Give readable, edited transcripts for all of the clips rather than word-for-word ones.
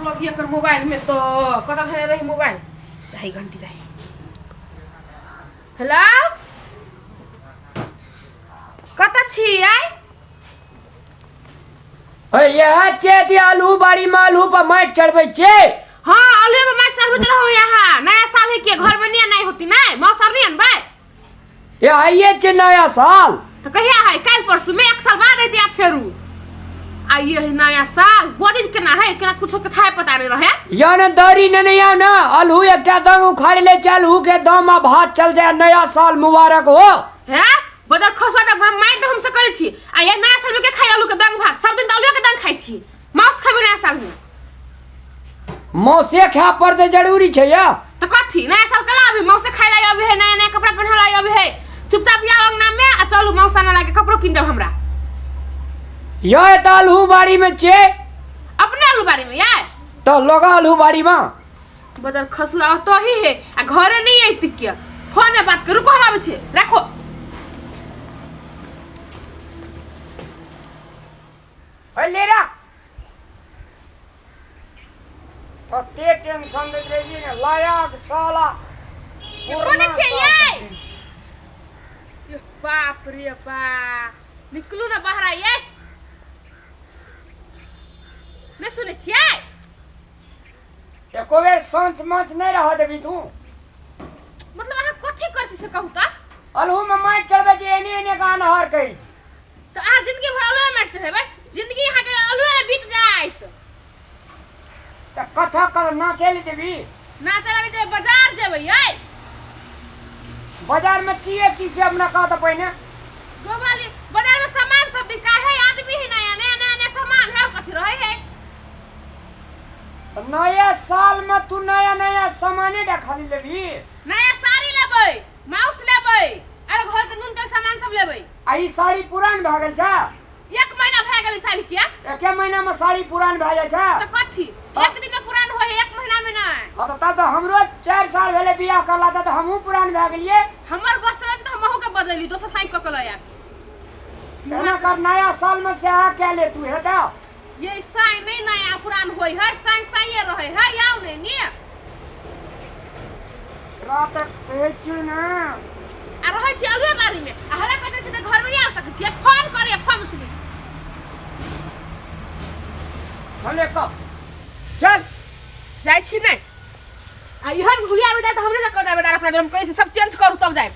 लगी एकर मोबाइल में तो कतऽ धरे रही मोबाइल चाही घंटी चाही। हेलो, कतऽ छी आइ? इएह छियै कि आलू बाड़ी में आलू पर माटि चढ़बै छियै? हाँ, आलू में माटि चढ़बैत रहो। यहाँ नया साल है के घर में नहीं नहीं होती नहीं मौसम नहीं अनबै। ये आइए छै नया साल। तो कहिया है? काल्हि परसू में एक साल बाद अयतै। आ फेरू आ ये है नया साल बोली केना है, केना कुछो के थाहे पता नहीं रहे। या ने दरी ने नहीं आव ना आलू एकटा दंग उखाड़ ले चल हु के दम आ भात चल जाए, नया साल मुबारक हो। है बदल खसवा त हम मारि त हमसे करै छी। आ ये नया साल में के खाइ आलू के दंग भात? सब दिन त आलू के दंग खाइ छी, मांस खेबै नया साल में? मौसे खाय पड़तै, जरूरी छै या। तो कथी नया साल कला अभी मौसे खाइ ला अभी है, नया नया कपड़ा पहना ला अभी है। चुपचाप आउ अंगना में आ चलू मौसा ना लाके कपड़ो किन देब हमरा। या तऽ आलू बाड़ी में छै। अपने आलू बाड़ी में या? तऽ लगा आलू बाड़ी में। बजार खसला तो ही है आ घरे नहीं आई के फोन में बात करू को हम आबै छे, राखो। ओए ले रख, कते टेंशन दैत रहै छी ने लायक साला। ये कोन छियै ये? ये बाप रे बाप, निकलू ना बाहर ये। नहीं सुनै छियै? एको बेर सांच माछ नहि रह देबी तू। मतलब अहाँ कथी करै छी से कहू तऽ। अलहू में माटि चढ़बै छी, एने एने के अनहर कहै छी। तऽ अहाँ जिंदगी भर अलुए माटि चढ़ेबै, जिंदगी अहाँके अलुए में बीत जायत। तऽ कथा कर नाचै लए जेबी? नाचै लए जेबै, बाजार जेबै यै। बाजार में छियै की से अपना कह तऽ पहिने। गोवाली बाजार में सामान सब बिका है, आदमी है, नया नया नया नया सामान है, कथी रहे है। तऽ नया साल में तू नया नया सामाने टा खाली लेबही? नया साड़ी लेबै, माउस लेबै, आरो घर के नून तेल सामान सब लेबै। आ ई साड़ी पुरान भए गेल छै? एक महीना भए गेल ई साड़ी के। एके महीना में साड़ी पुरान भए जाइ छै? तऽ कथी एक दिन में पुरान होय है, एक महीना में नहि। हाँ तऽ तब तऽ हमरो 4 साल भेलै बियाह करला, तऽ हमहूँ पुरान भए गेलियै। हमर बस चलत तऽ हम अहूँ के बदलली, दोसर साइकिल कऽ के लऽ आयब। एना कर, नया साल में सएह कए ले तू हेतौ। ये साई नहीं नया पुरान होय है, साई साइए रहे है। आउ नहीं ने। रात कहै छियौ ने। आ रहै छी अलुए बाड़ी में आ हल्ला करै छी तऽ घर में नहीं आबि सकै छियै। फोन करे, फोन उठबै। चले कब चल। जाइ छी नहि आ इहन भुलिया बेटा तऽ हमरे लग कऽ देबै अपना हम कहै छी सब चेंज करू तब जायब।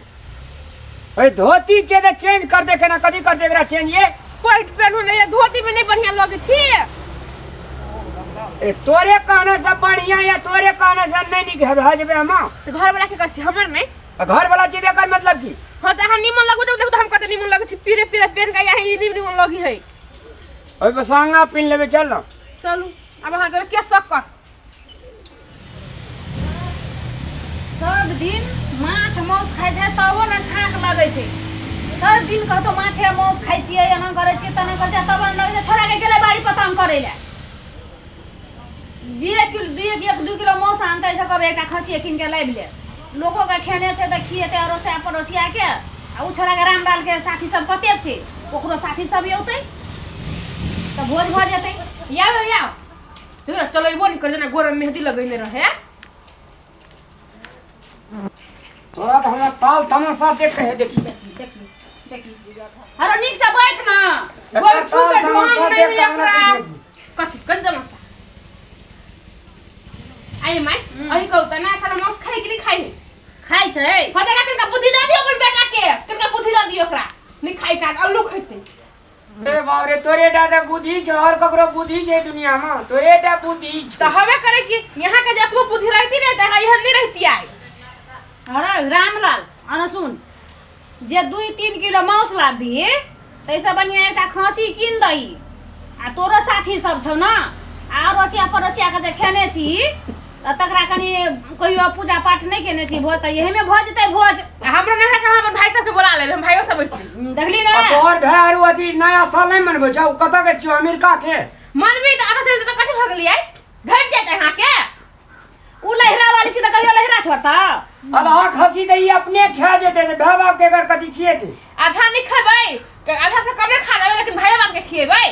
ए धोती छै तऽ चेंज कर दे केना, कथी कर दे एकरा चेंज ये? कोट पेनहु नहि, धोती में नहीं बढ़िया लगे छी। ए तोरे कहने से बढ़िया या तोरे कहने से नहीं नीक भए जेबै हम? तऽ घर वाला के कर छी, हमर नहि। घर वाला चीज एकर मतलब की? हाँ तऽ अहाँ निमन लगबै तऽ देखू तऽ हम कते निमन लगै छी। पीरे पीरे पेन के यहाँ ई निमन लगी है। ओहि पर सांगा पिन लेबै, चल ना। चलू, आब अहाँ जरा के शक कर। सब दिन माछ माउस खाइ छै तबो ने छाक लगै छै। सब दिन कहतो माछे माउस खाइ छियै, एना करै छियै, तेना करै छियै, तब ने लगै छै। छोड़ा के गेलै बाड़ी पतंग करै लए। दुए किलो दुए एक 2 किलो माउस आनतै से कहबै एकटा खसिए कीन के लाबि ले। लोको के खेने छै तऽ खिएतै अड़ोसिया पड़ोसियाके। आ ओ छोड़ाके रामलालके साथी सब कतेक छै, ओकरो साथी सब औतै तऽ भोज भऽ जेतै। याओ याओ, देखो ना, चलेबो नहीं कर जेना गोर में मेहंदी लगेने रहे। तोरा तऽ हमरा ताल तमाशा देख के है देखी। देखी देखी, अरे नीक से बैठ ना। एकर बैठू ताल के तमाशा ढंग नहीं देख के है हमरा ओकरा। देखी। कथी कथी तमाशा? आई माई, अही कहू त नया साल मांस खाई कि नहीं खाई है? खाइ छै। हाँ तऽ किनका बुद्धि दऽ दियौ, अपन बेटा के किनका बुद्धि दऽ दियौ, ओकरा नहीं खाई का अल्लू खैतै। अरे बाप रे, तोरे टा तऽ बुद्धि छौ, और ककरो बुद्धि छै दुनिया में? तोरे टा बुद्धि छौ। तऽ हवे करे कि यहाँ के जतबो बुद्धि रहती ने तऽ यहाँ नहीं रहती आई। अरे रामलाल, अन सुन, जे 2-3 किलो माउस लाबही ताहिसँ बढ़िआँ एकटा खस्सी कीन दही। आ तोरो साथी सब छौ ने, आ अड़ोसिया पड़ोसियाके जे खेने छी तऽ तकरा कनि कहियो पूजा पाठ नहि केने छी, भोज तऽ एहिमे भऽ जेतै भोज। आ हमरो नहीं है, हम अपन भाई सबके बोला लेबै, हम भाइयो सब अइतै। देखली ने। आ तोहर भाय आरू अथी नया साल नहि मनबै छौ? कतऽ के छियौ, अमेरिका के? मनबी तऽ आधा चलते तऽ कथी भऽ गेलियै, घटि जेतै अहाँके। उ लहिरा वाली छी तऽ कहियो लहिरा छोड़ता? आधा खसी तऽ ई अपने खा जेतै तऽ भाय बाप के एकर कथी खिएतै? आधा नहीं खेबै, आधा से कमे खा लेबै, लेकिन भाइयो बाप के खिएबै।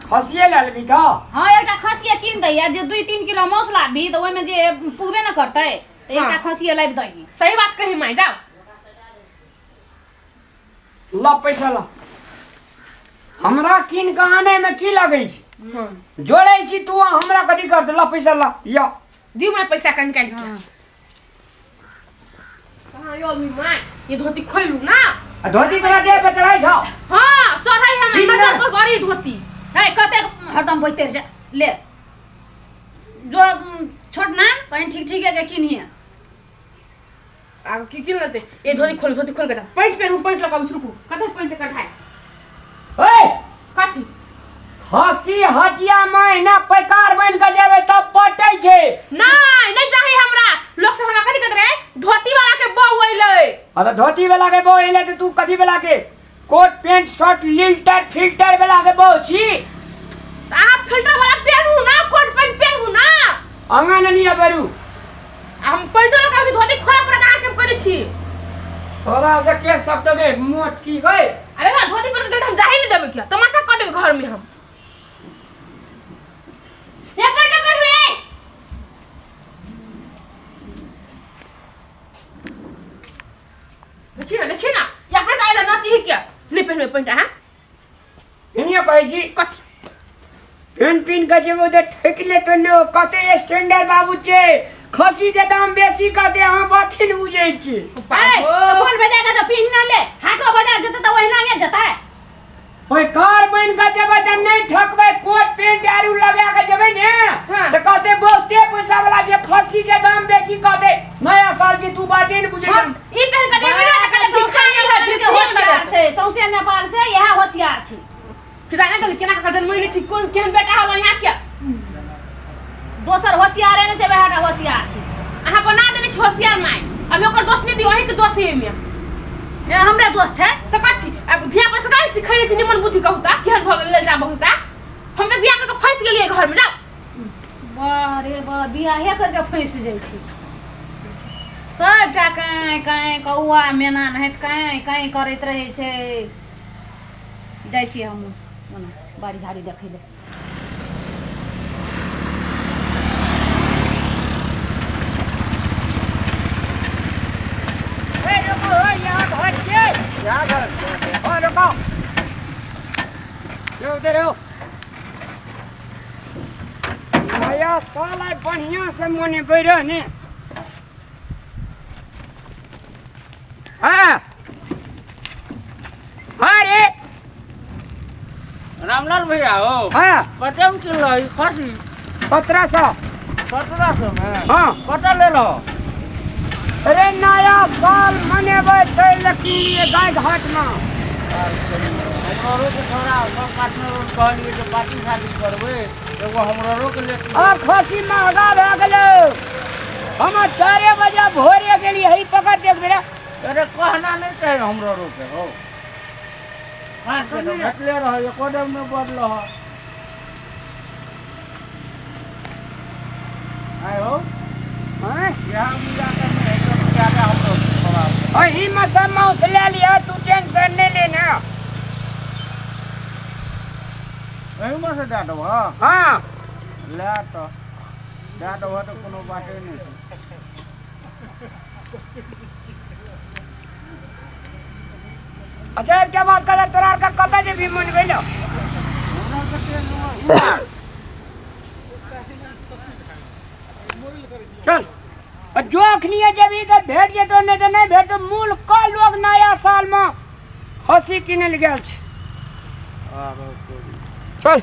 खसिए लए लेबही तऽ? हँ, एकटा खसिए कीन दैया, जे 2-3 किलो मांस लाबही तऽ ओहिमे जे पुगबे ने करतै तऽ एकटा खसिए लाबि दही। सही बात कही माय, जाओ। ल पैसा ल। हमरा कीन कऽ आनै मे की लगै छै? जोड़ै छी तू आ हमरा कथी करतै? ल पैसा ल या। दियौ माय पैसा कनि निकालि के। कहाँ यो अभी माय ये धोती खोलू ना। आ धोती तोरा देह पे चढ़ाई छौ? हाँ चढ़ाई है, ठीक नजर है। पर गरी धोती। है कतेक हरदम बजते रहै छै। ले जो छोट ना कनि ठीक ठीक के किनहिए। आब की की लेते ये धोती खोल, धोती खोल के जा। पैंट पेरू, पैंट लगाऊ, रुकू कते पैंट कढ़ाई। ओए कथी? खसी हटिया महीना पैकार बन के जेबे तब पटै छै। नहीं नहीं चाही हमरा। लोग सब हमरा कथी कहत रहे, धोती वाला के बहू अइलै। अरे धोती वाला के बहू अइलै त तू कथी वाला के? कोट पैंट शर्ट लिल्टर फिल्टर वाला के बहू छी। त अहाँ फिल्टर वाला पेनहू ना, कोट पैंट पेनहू ना। अंगन नहीं अबरू। आ हम पैंटो लगा के धोती खोला पड़त अहाँ के हम कहै छी। तोरा से के शब्द के मोट की गई? अरे ना धोती पर के हम जाही नहीं देबे, किया तमाशा कर देबे घर में हम। ये पैंट पेनहू ए। देखिए ना, देखिए ना, यहाँ पर आइला नाची है क्या? नहीं पहनबे पैंट अहाँ। इनियो कहै छी। कथी? पेन पिन के जेबो तऽ ठकि लेतो लोग, कते स्टैंडर्ड बाबू छै, खसी के दाम बेसी कहते, अहाँ बाते ने बुझै छी। ए, तऽ कोन बाजार के तऽ पिन्ह ना ले, हाटो बाजार जेतै तऽ ओहिना ने जेतै। ओइ कार बनि के जेबै तऽ नहि ठकबै, कोट पेंट आरू लगा के जेबै ने हाँ। तऽ कहते बहुते पैसा वाला छै, खसी के दाम बेसी कहते, नया साल छै, तू बाते ने बुझै हम ई पहिन के जेबै ना तऽ कहते सौंसे भिखारी है, नेपाल के भिखारी होशियार है। छै, सौंसे नेपाल से इएह होशियार छै। जाने गेली केना के जन्मैले छी, कोन केहन बेटा हब यहाँ के। दोसर होशियारे ने छै, वएह टा होशियार छै। अहाँ बना देने छी होशियार माय, अभी ओकर दोष नहि दियौ, अहींके दोष है एहिमे। ए, हमरे दोष छै तऽ कथी? आब धिया पुता सकाल सिखैले छी निमन बुद्धि कहू ता केहन भऽ गेल ललचा बहुता। हम तऽ बियाह कऽ के फँसि गेलियै घर में, जाउ। वाह रे वाह, बियाहे करके फँसि जाइ छी सबटा। काँय काँय कौआ मेना नहैत काँय काँय करैत रहै छै। जाइ छियै हमहूँ ओना बाड़ी झाड़ी देखै लए। ए, रुको हो, यहाँ घर के। यहाँ घर। हाँ, रुको। यो, उधर हो। नया साल आइ बढ़िया से मनेबै रह ने। हाँ हाँ रे रामलाल भैया हो। हाँ। कते में किनलो ई खसी? 1700। 1700 में? हाँ। कते लेलो? अरे नया साल मनेबै तै लए किनलियै गाय घाट में। हमरो के थोड़ा सब पार्टनर कहलियै जे पार्टी शादी करबै, एगो हमरो के लेती। आब खसी महगा भए गेलै। हम 4 बजे भोरे गेली हई पकड़ देख बेरा। अरे कहना नहीं चाही हमरो के हो। काट के तो घटले रह, एको डेम नहीं बढ़ल हो। आय हो। हाँ? यहाँ मिला के नहीं, एकदम ज्यादा हमरो थोड़ा। अही में सब मांस ले लिया, तू टेंशन नहीं लेना। एही में से दए देबह? हाँ। ले तो दए देबह तऽ कोनो बाते नहि छै। अच्छा एकटा बात कहला, तोरा आरके कतऽ जेबही मनबै लए? चल आ जो अखनिए जेबही तऽ भेट जेतौ, नहि तऽ नहि भेटतौ। मूल क लोग नया सालमे खसी किनै लए गेल छै। चल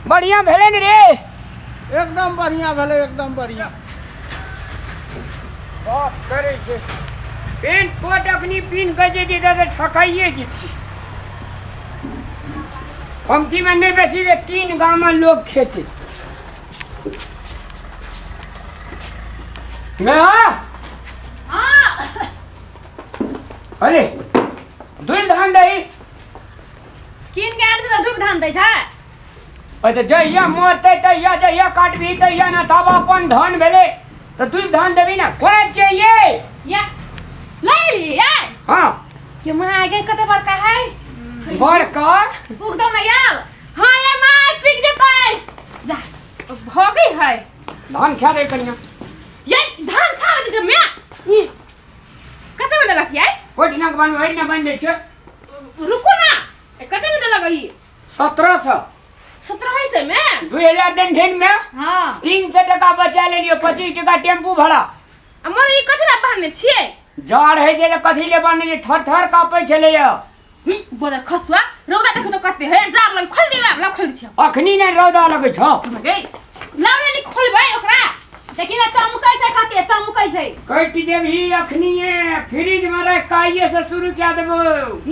बढ़िया भेलै ने रे? एकदम बढ़िया भेलै, एकदम बढ़िया। बात करै छै पेंट कोट अखनी पिन्ह के जेती तऽ ठकाइए जेती। कमतीमे नहि बेसी तऽ 3 गाममे लोग खेतै। नेहा। हाँ। अरे दुई धान दही कीन के आनै छै तऽ दूबि धान दै छै। अरे तऽ जहिया मरतै तहिया जहिया काटबही तहिया ना, तब अपन धन भेलै तऽ दुई धान देबही ना। कोना चाहिए? या ले लिए। हाँ। के माँ आगे कते बड़का है? बड़का। उगदौ ना आब। हाँ ये माँ बिक जेतै जा भऽ गई है धान खा दे कनिया ये धान खा लेते जे मैं ई कते में देलक ये ओहि दिना के बन ओहि दिना बन दै छै रुको ना ए, कते में देलक ई 1700 1700 में 2000 दिन ढेन में हाँ 300 टका बचा लेलियो 25 टका टेम्पू भाड़ा आ मोर ई कथी ला बहने छियै जाड़ है जे कथी ले बन जे थर थर कापै छलै यौ बोदर खसुआ रौदा देखो तो कते है जार लग खोल दियो आब ला खोल छियो अखनी ने रौदा लगै छौ गई लाउ ने खोलबै ओकरा देखी ना चमकै छै कते चमकै छै कटि देबही अखनिए फ्रिज में रख काइए से शुरू कए देबो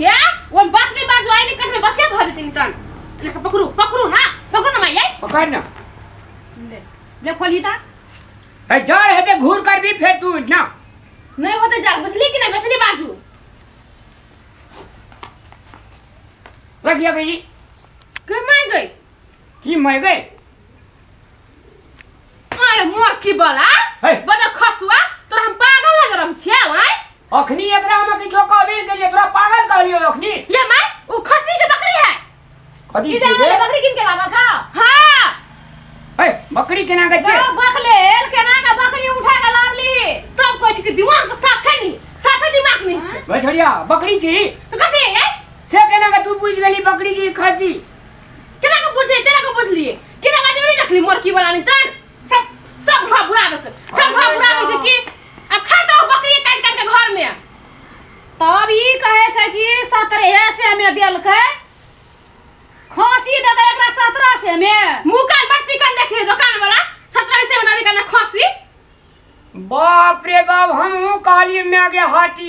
ये ओ बात नहीं बाजू आई नहीं कटमे बसे भ जेतिन तन एना के पकड़ू पकड़ू ना पकड़ू ना माई पकड़ ना ले ले खोलही ता है जाड़ हेतै घूर करबी फेर तू ना नहीं होते जाग बुझली कि नहीं बसली बाजू रखिया गई के माई गई की मैं गई अरे मोर की बला हे। बड़ा खसुआ तोरा हम पागल नजर हम छिया आय अखनी एकरा हम किछो कहबी के जे तोरा पागल कहलियो अखनी ये माई ओ खसी के बकरी है कथी की छी जाने रे बकरी किन के लाबा का हां ए बकरी केना के छै बा बकलेल केना के बकरी उठा के लाबली तब कहै छी कि दिमाग साफ है नहीं साफ है दिमाग नहीं वे छोड़िया बकरी छी तो कथी है से केना के तू बुझ गेली बकरी की खसी केना के बुझे केना के बुझलिए केना बाजे नहीं देखली मोर की बला नहीं तन सब सब घा बुरा देलकै सब घा बुरा देलकै कि अब खाता हो बकरी काटि काटि के घर में तब ई कहे छै कि 17 से में देलकै खसी दे दे एकरा 17 से में मुंह कान पर चिकन देखिए दुकान वाला 17 से बना देगा ना खसी बाप रे बाप हमहूँ कहलियै माय गे हाटी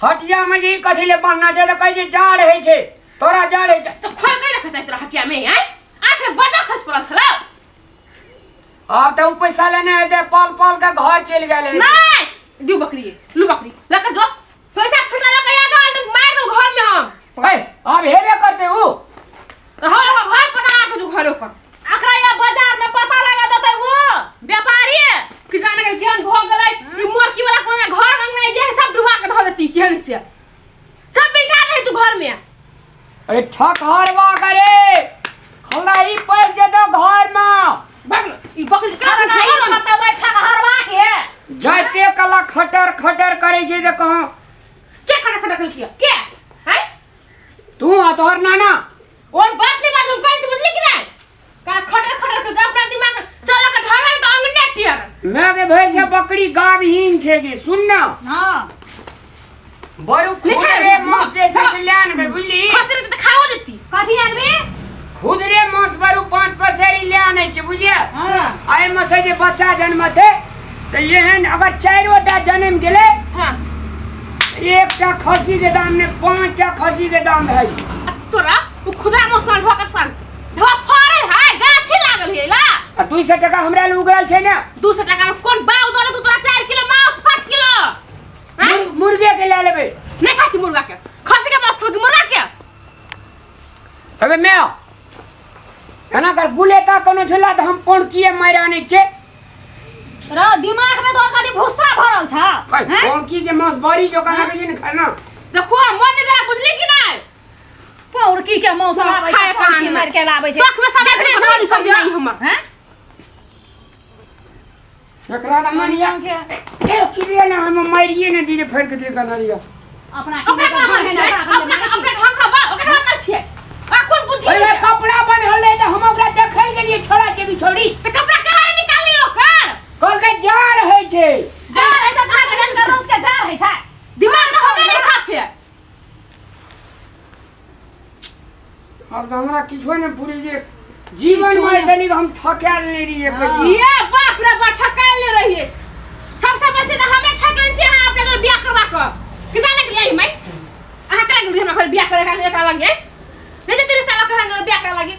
हटिया में जे ई कथी ले बान्हना छै तऽ कहै छै जाड़ होइ छै तोरा जाड़ होइ छै तो खोल के रख चाहे तोरा हटिया में आय आंख में बजा खस पड़ल छलो आब तऽ ओ पैसा लेने हेतै पाल पाल के घर चलि गेल हेतै। नहीं दियो बकरी लू बकरी लकर जो पैसा फिर लगा आगा तो मार दो घर में हम ए, आब हेबे करतै ओ तो हम लोग घर पर आ के जो घरों पर एकरा यहाँ बाजार में पता लगा देतै वो व्यापारी कि जाने के केहन भऽ गेलै ई मोरकी वाला कोना घर अंगना जे है सब डुबा के धऽ देती केहन से सब बिठा दे तू घर में अरे ठकहरवा करे खलाई पैस जेतौ घर में भाग ई बकरी के अरे नहीं करतै ओहि ठकहरवा के जाते कला खटर खटर करे छै तऽ कहाँ के खटा खटा खेल किया के हैं तू आ तोहर नाना और बात नहीं बात हम कहीं से बुझली कि नहीं का खटर खटर के अपना दिमाग चला के ढांगल तो अंगने टियर मैं के भैर से बकरी गाभहीन छै गे सुन ना हाँ बरु खुदरे मांस जे छै से ले आनबै बुझली खसरे तो खाओ देती कथी आनबी खुदरे मांस बरु 5 पसेरी ले आनै छै बुझलियै हाँ एहिमे से जे बच्चा जन्मतै तऽ एहन अगर चारिओटा जन्म गेलै हां एकटा खस्सी के दाम ने 5टा खस्सी के दाम भए जेतै। आ तोरा उ खुदरा मौसम ढोआ के संग ढोआ फरे है गाछी लागल है ला आ 200 टका हमरा लग उगरल छै ने 200 टका में कोन बाव दो तू तोरा 4 किलो मांस 5 किलो हैं? मुर्गे के ले लेबै नहीं खाइ छी मुर्गा के खस्सी के मांस खेबै कि मुर्गा के अगे मैं एना कर गुलेता कोनो झूला तऽ हम पौनकिए मारि आनै छियै रो दिमाग में तो कथी भुस्सा भरल छ हैं? पौनकी के मांस बड़ी जोका लागै छै ने खाना देखो मन नहीं जरा बुझली कि नहीं पौड़की के मौस मांस लाबै छै खाए पौड़की कहानी मारि के लाबै छै शौक में सब देखने एक छौ सब्जी सब्जी नहीं हमर हैं? एकरा तऽ मानिया एक किलो ने हम मारिए ने दिए फाड़ि के दिए कनरिया अपना ओकरा किने के कहाँ ढंग छियै? है ना, अपना अपना अपना ढंग खबा ओकरा कहाँ छियै आ कोन बुद्धि ओहिमे है? कपड़ा बन्हल रहै तऽ हम ओकरा देखै गेलियै छोड़ा के भी छोड़ी तऽ कपड़ा कहाँ निकालली ओकर कहलकै जाड़ होइ छै जार है छै अहाँके जन के रौद के जार है छै दिमाग तऽ होबे नहीं साफ है आब तऽ हमरा किछो नहि पूरी जे जीवन किछो मे नहि। तनिक हम ठकायल नहि रहियै कहियो ये बाप रे बा ठकायल ले रहिए सबसे बेसी तऽ हमरा ठकल छी अहाँ अपना घर बियाह करवा कऽ कि जाने के लिए माई अहाँ केना गेल हमरा घर बियाह करे के एक अलग है नहीं जे तेरे साला के हमरा बियाह करे लगी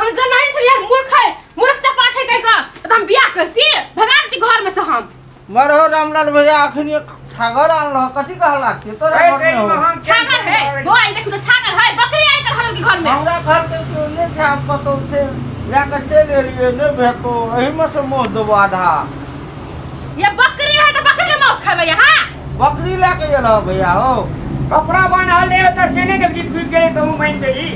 हम जन नहीं छलियै मूर्ख है मूर्ख चपाट है कह कऽ तऽ हम बियाह करती भगा देती घर में से हम मरहो रामलाल भैया अखन छागर आनलह कथी कहला के तोरा ए, घर में तेरी हो हम छागर है वो आई देखो तो छागर है बकरी आई कर हल के घर में हमरा कहलकै कि ओ नहि छै हम कतहु छै लए कऽ चलि एलियै नहि भेटो एहिमे से मोह देबो आधा ये बकरी है तो बकरी के मांस खेबै यहाँ बकरी लए कऽ एलह भैया हो कपड़ा बान्हल रहै ओतऽ से नहि देखली खुलि गेलै तऽ हम बान्हि देली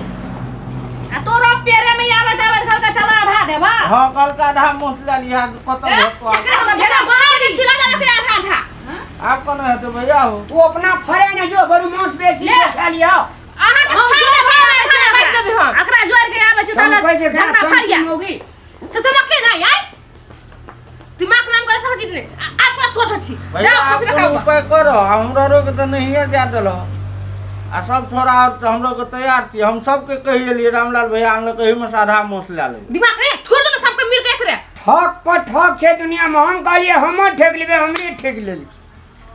आ तोरो पेरे में आबैत आबैत कहलकै चल आधा देबा। हां, कल का आधा मांस ले लिहा, खत्म होतो। एकरा हम भेड़ा बाहर के छिला जावे एकरा आधा आधा। आब कोना हेतै भैया हो? तू अपना फरे ने जो बरू मांस बेसी ले। खा लिया। अहाँ के हम फाड़ जोड़ देबै, के आबै खाना छी। बाँटि देबै हम। एकरा जोड़ के आबै छी हम तहन कहै छै झगड़ा फरिया। होगी। तो चमके नहीं आय दिमाग नाम करे सब चीज ने आप का सोच छी। भैया जाओ आब खुश कोनो रखाओ। उपाय करो, हमरा रोके तऽ नहिए जा देलह आ सब छोरा और तऽ हमरो के तैयार छी। हम सबके कहि एलियै, रामलाल भैया आनलक एहिमे से आधा मांस लए लेबै। दिमाग नहीं छोड़ दो ना सबके मिल के एकरे। ठक पर ठक छै दुनिया में। हम कहलिए हमर ठेक लेबै, हमरे ठेक लेलकै।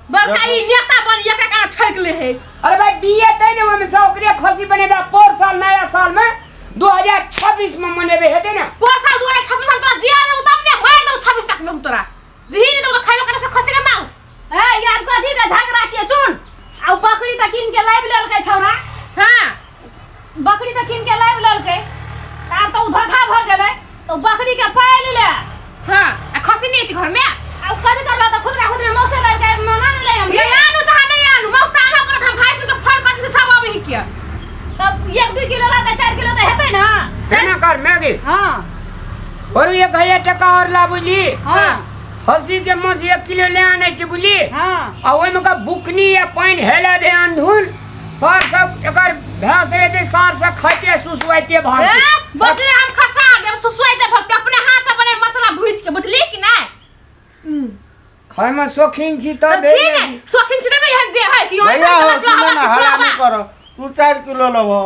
बड़का ई नेता बन एकरा काना ठोक ले है। अरे भाई बीए तै ने ओहिमे से ओकरे खसी बनेबै। पर साल नया साल में 2026 में मनेबै, हेतै ने? पर साल 2026 हम तोरा जिया दऊ तब ने मार दऊ 26 तक में हम तोरा जिही नहीं दऊ तो खाइबो करे से खसी के मांस। ए यार, कथी के झगड़ा छियै? सुन, आ उ बकरी तऽ कीन के लाबि लेलकै छौड़ा। हां। बकरी तऽ कीन के लाबि लेलकै, तऽ आब तऽ उ धोखा भऽ गेलै, तऽ उ बकरी के पालि ले। हां, आ खसी नहीं एती घर में? आ उ कथी करबा तऽ खुदरा खुदरा मौसे लाबि के मना ने ले हम। ये आलू चाहे नहीं आलू मांस त आना पड़त। हम भाई सुन के फल कर सब आबै ही किया। तब 1-2 किलो ला तऽ 4 किलो तऽ हेतै ना? केना कर मैगी। हाँ। और 1000 टका और ला बुझली। हाँ। खसी के मांस 1 किलो ले आनै छै बुझली। हाँ। आ ओहिमे का बुकनी या पानि हेला दे अंधुन सार सब एकर भैंस हेतै, सार सब खाइते सुसुआइते ए भागतै। बजरे हम खसा देब सुसुआइ दे भक्त अपने हाथ से बने मसाला भूज के, बुझली कि नहीं? खाय में शौकीन छी तो तब। छी ने शौकीन छी ने यहाँ दे है कि भैया हो, सुन ने, हल्ला नहि कर। तू 4 किलो लेबह,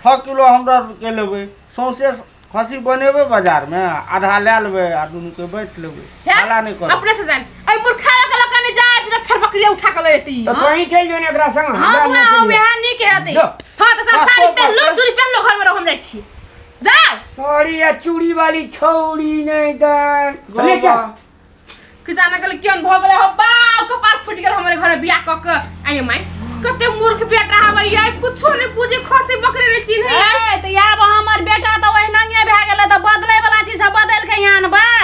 6 किलो हमरा के लेबै, सौंसे खसी बनेबै बाजारमे, आधा लए लेबै आ दुनूके बाँटि लेबै। हल्ला नहि कर। अपने से जान ए मूर्खा के लग ने जाए फिर फिर बकरिया उठा के ले एती। तो तोही चलि जो ने एकरा संग। हाँ हमरा बुआ, नहि चलि। वएह नीक हेतै। जो। हां, तो सब साड़ी पहन लो, चूड़ी पहन लो, घर में रहो, हम जाइ छी, जाओ। साड़ी या चूड़ी वाली छौड़ी नहीं दन ले जा। कि जाने गेल केहन भऽ गेलै हो बाप, कपार फुटि गेल हमरे घर बियाह कऽ के। आइ माय, कते मूर्ख बेटा हबै आइ, कुछो नहि बुझे, खसी बकरी नहि चिन्है। ए तऽ आब हमर बेटा तऽ ओहिनांगे भए गेलै, तऽ बदलै वाला चीज सब बदलि के आनबै।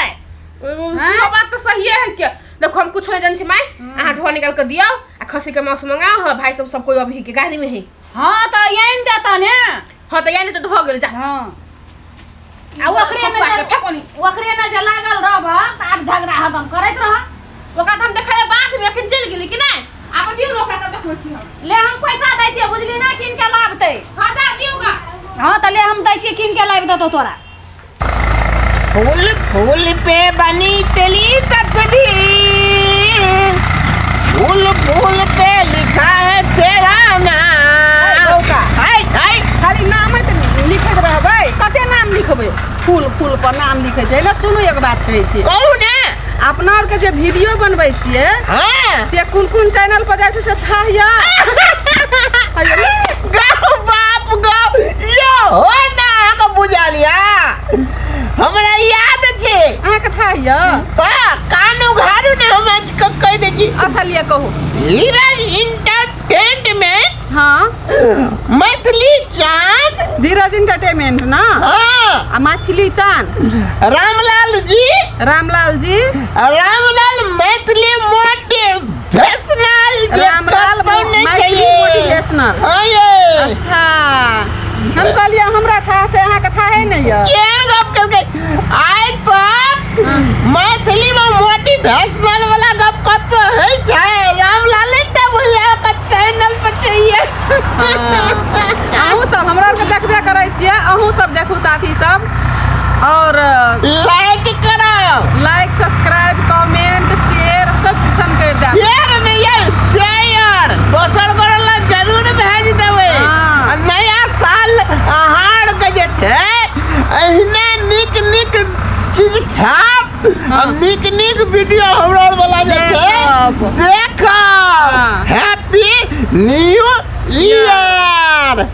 से बात तो सही है के देखो, हम कुछो नहीं जान छी माय, अहाँ ढोआ निकाल के दियौ आ खसी के मांस मंगाओ। हाँ, भाई सब सब कोई अभी के गाड़ी में है। हाँ, तऽ आनि देतऽ ने। हाँ, तऽ यानी तऽ भऽ गेल, जा। हाँ, आ ओकरे में जे फेको नी। ओकरे में जे लागल रहब तऽ आब झगड़ा हरदम करैत रह। ओकरा तऽ हम देखेबै बाद में, अखन चलि गेली कि नहि? आब दियौ ने ओकरा, तऽ देखबै छी हम। ले, हम पैसा दै छियै, बुझली ना, कीन के लाबतै। हाँ, जा दियौ गा। हाँ, तऽ ले, हम दै छियै, कीन के लाबि देतौ तोरा। फूल फूल पे बनी तेरी तकदीर, फूल फूल पे लिखा है तेरा नाम। हाय हाय। खाली नामे तऽ लिखैत रहबै, कते नाम लिखबै? फूल फूल पर नाम लिखै छै। ले सुनू, एक बात कहै छी। कहू ने। अपना आरके जे वीडियो बनबै छियै से कोन कोन चैनल पर जाइ छै से था यऽ? गौ बाप गौ, यो हो ना, अहाँके बुझल यऽ, हमरा याद छै। अहाँके था यऽ? तऽ कान उघारू ने, हम अहाँके कहि दै छी। अच्छा, लिअ, कहू। धीरज इंटरटेनमेंट। मैथिली चाँद। धीरज इंटरटेनमेंट ना? हाँ। आ मैथिली चाँद। रामलाल जी। रामलाल जी। रामलाल मैथिली मोटिवेशनल जे रामलाल कतौ नहि मैथिली छै। मोटिवेशनल। हाँ ये। अच्छा, हम कहलियै हमरा था छै, अहाँके था है नहि यऽ। केहन गप केलकै आइ तक मैथिली में मोटिवेशनल वाला गप कतौ होइ छै? रामलाल टा भैया के चैनल पर चाहिए। अहूँ सब हमरा आरके देखबे करै छियै, अहूँ सब देखू साथी सब, और लाइक करब। लाइक, सब्सक्राइब, कमेंट, शेयर सब किछु हम करि देब। शेयर नहि ये, शेयर दोसर गोरे लग जरूर भेज देबै। आ नया साल अहाँ के जे छै एहिना नीक नीक चीज खायब आ नीक नीक वीडियो हमरा वाला जे छै देखब। देखब। Happy new year.